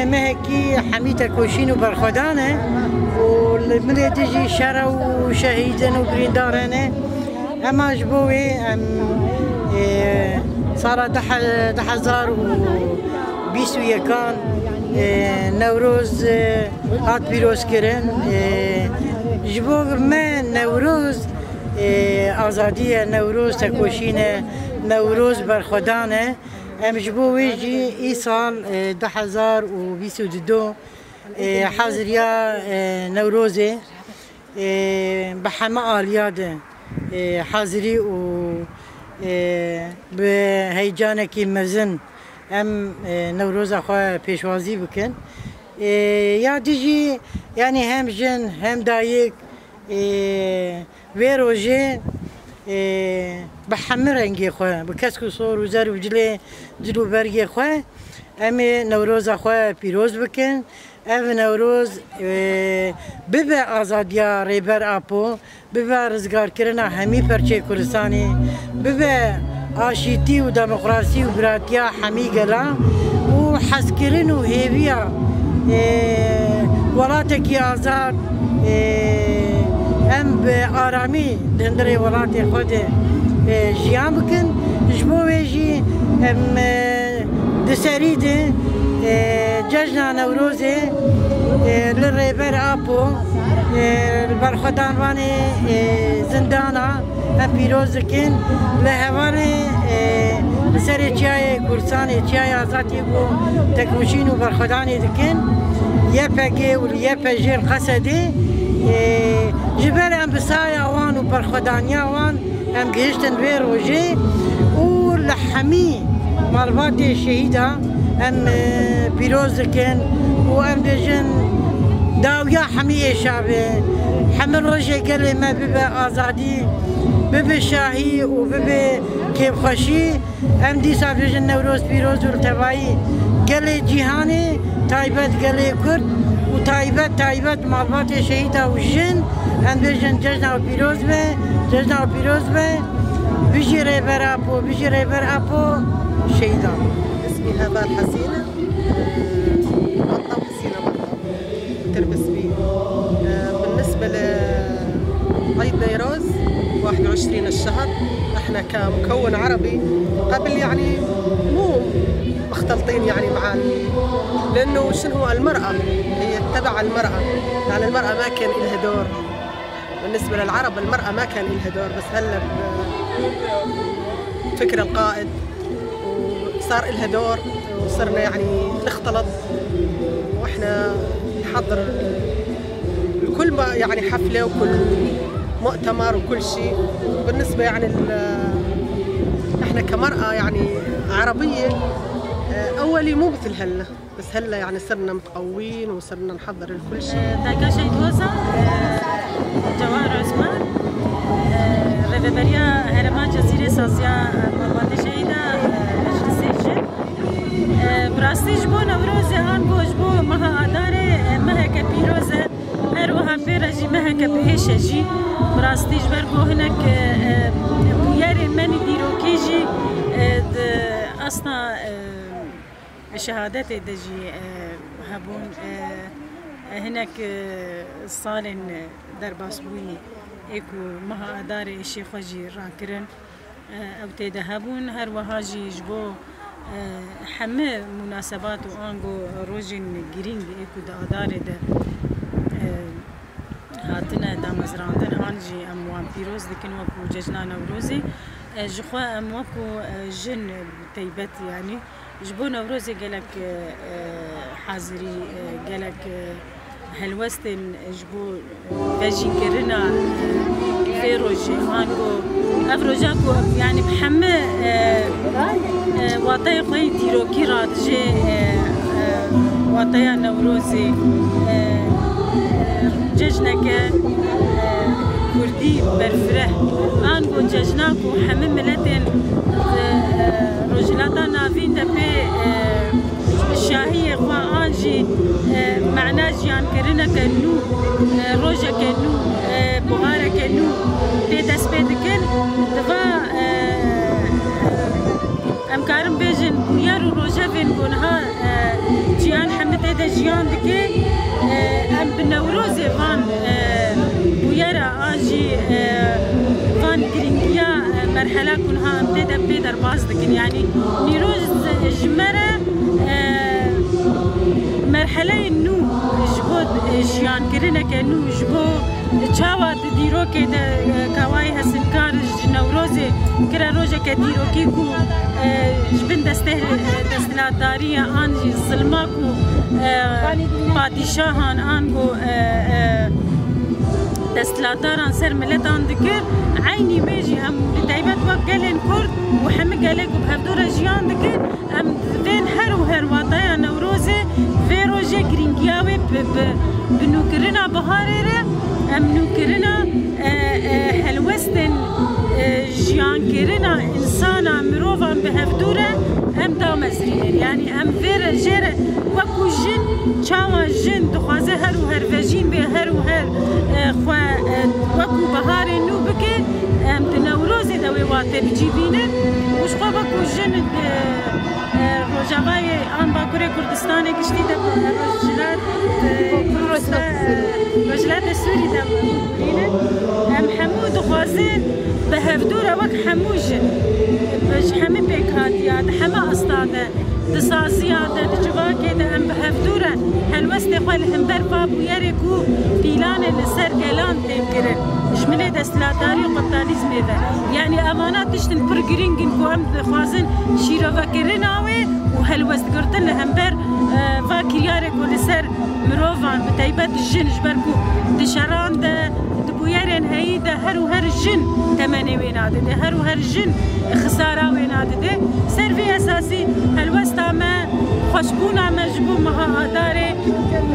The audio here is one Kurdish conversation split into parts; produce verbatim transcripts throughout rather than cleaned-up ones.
Mehekî hemî tekoşîn û berxwedan e û li milê dijî şer û şehîdin û birîndaran e. Ema ji bo wê em, e, sala du he-, du hezar û bîst û yekan, e, Newroz, e, hat pîrozkirin. E, ji bo me Newroz, e, azadî ye, Newroz tekoşîn e, Newroz berxwedan e. Em ji bo wê jî îsal, e, du hezar û bîst û du, e, haziriya, e, Newrozê, e, bi heme aliya de, e, hazirî û, e, bi heyecanekî mezin em, e, Newroza xwe pêşwazî bikin. E, ya dijî, yanî hem jin hem dayik, e, vê rojê, e, bi hemî rengê xwe, bi kesk û sor û zer û cilê, cil û bergê xwe, em ê Newroza xwe pîroz bikin. Ev Newroz, e, bibe azadiya Rêber Apo, bibe rizgarkirina hemî perçê Kurdistanê, bibe aşîtî û demokrasî û biratiya hemî gela û hezkirin û hêviya, e, welatekî azad, e, em bi aramî di hundirê welatê xwe de, e, jiyan bikin. Ji bo wê jî em, e, di serî de, e, cejna Newrozê, e, li Rêber Apo, e, li berxwedanvanê, e, zindana em pîroz dikin. Li hevalê, e, li serê çiyayê Kurdistanê, çiyayê azadiyê ku tekoşîn û berxwedanê dikin, Y P G û li Y P J li Qesedê, e, ji ber em bi saya wan û berxwedaniya wan em gihiştin vê rojê û li hemî malbatê şehîda em, e, pîroz dikin û em bêjin dawiya hemî êşa be. Hemî rojê gelê me bibe azadî, bibe şahî û bibe kêfxweşî. Em dîsa bêjin Newroz pîroz û li tevayî gelê cîhanê, taybet gelê Kurd û taybet, taybet malbatê şehîda û jin, em bêjin cejna we pîroz be, cejna we pîroz be. Bijî Rêber Apo, bijî Rêber Apo, şehîdan. اسمي هبة الحسينة، مطب حسينة مطب، تربس بي. آه، بالنسبة لعيد نيروز، واحد وعشرين الشهر، احنا كمكون عربي قبل، يعني، مو مختلطين، يعني، مع ال-، لأنه شنو هو المرأة، هي تبع المرأة، يعني، المرأة ما كان إلها دور. بالنسبة للعرب المرأة ما كان إلها دور، بس هلأ ب-، فكر القائد وصار إلها دور، وصرنا يعني نختلط، وإحنا نحضر كل ما يعني حفلة وكل مؤتمر وكل شيء. بالنسبة يعني ال-، إحنا كمرأة يعني عربية، آه، أولي مو مثل هلا. بس هلا يعني صرنا متقوين وصرنا نحضر لكل شيء. Dayika Şehîd Hoza, e, Cewher Osman, e, Rêveberiya Herêma Cezîrê, saziya, e, malbatê şehîda, e, meclisê jin. E, bi rastî ji bo Newrozê ango ji bo meha Adarê, e, meheke pîroz e. Her wiha pê re jî meheke bi êş e jî. Bi rastî ji ber ku hinek, e, e, bûyerên me nî dîrokî jî, e, di asta, e, şehadetê de jî, e, hebûn, e, e, hinek, e, salên, e, derbasbûyî ê ku meha Adarê êşê xwe jî rakirin, e, ew tê de hebûn. Her wiha jî ji bo, e, hemî munasebat û ango rojên girîng ê ku di Adarê de, e, hatine damezrandin, an jî em wan pîroz dikin wekû cejna Newrozê. E, ji xwe em wekû, e, jin bi teybet, yanî ji bo Newrozê gelek, e, e, hazirî, e, gelek, e, helwestên ji bo vejînkirina, e, vê rojê, ango ev roja ku, yanî bi hemî, e, e, wateyê xwe yî dîrokî radijê, e, e, wateya Newrozê, e, e, cejneke, e, kurdî berfireh, ango cejna ku hemî miletên, e, e, Rojhilata Navîn de pê, e, şahiyê xwe an jî, e, mena jiyankirineke nû, e, rojeke nû, e, buhareke nû tê dest pê dikin. Di va, e, em karin bêjin bûyer û rojevên ku niha, e, jiyan hemî tê Jiyan dike, e, em bi Newrozê van, e, bûyera an jî, e, van girîngiya, e, merhela ku niha em tê de pê derbas dikin. Yanî nîroj ji me re, e, merheleyê nû ji bo, e, jiyankirinek e nû, ji bo çawa di dîrokê de, e, kawayê hesinkar ji Newrozê kire rojeke dîrokî ku, e, ji bin destê, e, desthilatdariya an jî zilma ku, e, padîşahan an ku, e, e, desthilatdaran ser miletan dikir, eynî wê jî em bi taybet wek gelên Kurd û hemî gelê ku bi hevdû re jiyan dikin, em divên her û her wataya Newrozê vê rojê girîngiya wê bi, bi, bi nûkirina biharê re, em nûkirina, e, e, helwestên, e, jiyankirina însana, mirovan bi hevdû re em damezrînin. Yanî em vê re, jê re wekû jin, çawa jin dixwaze her û her vejîn bê, her û her, e, xwe, e, wekû biharê nû bike, em di Newrozê de wê watê bicîbînin û ji xwe wekû jin, e, e, Rojavayê an Bakurê Kurdistanê giştî de, Rojhilat, e, Kurdistan, e, Rojhilatê Sûrî de bûrînin. Em hemû dixwazin bi hevdû re wek hemû jin, ji hemî pêkhatiya, di hemî asta de, di saziya de, di civakê de em bi hevdû re helwestê xwe li hember va bûyerê ku pîlanê li ser gelan tên kirin, ji milê desthilatdarî û kapîtalîzmê ve. Yanî evana tiştin pir girîng in ku em dixwazin şîrovekirina wê û helwestgirtin li hember, e, va kiryarê ku li ser mirovan, bi taybet jin, ji ber ku di şeran de, di bûyerên heyî de her û her jin temenê wê nadide, her û her jin xisara wê nadide. Ser vê esasî helwesta me, xweşbûna me ji bo meha Adarê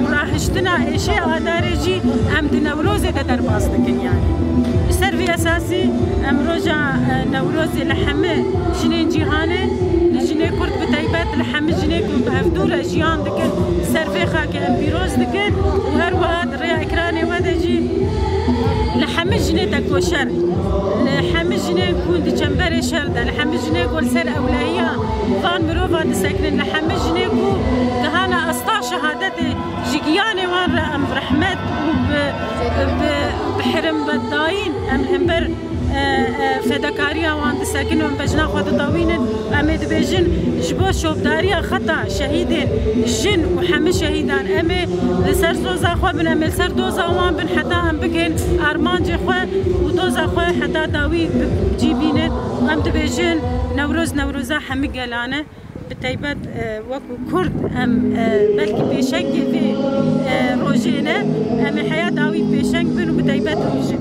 û rahiştina êşê Adarê jî em di Newrozê de derbas dikin yanî. Ji ser vê esasî em roja, e, Newrozê li hemî jinên cîhanê, li jinê Kurd bi taybet, li hemî jinê ku bi hevdû re jiyan dikin, ser vê xakê em pîroz dikin û her wiha di rêya ekranê we de jî li hemî jinê tekoşer, li hemî jinê ku di çemberê şer de, li hemî jinê ku li ser ewlehiya van mirovan disekinin, li hemî jinê ku gihana asta şehadetê ji giyanê wan re em rehmet û bi, bi, bi hirimetdayîn em li hember, e, e, fedakariya wan disekin û em bejna xwe ditewînin. Em ê dibêjin ji bo şopdariya xeta şehîdên jin û hemî şehîdan em ê li ser soza xwe bin, em ê li ser doza wan bin heta em bikin armancê xwe û doza xwe heta dawî bi cî bînin. Em dibêjin Newroz, Newroza hemî gelan e. Bi taybet, e, wekû Kurd em, e, belkî pêşengê vê, e, rojê ne, em ê heya dawî pêşeng bin û bi taybet rojê.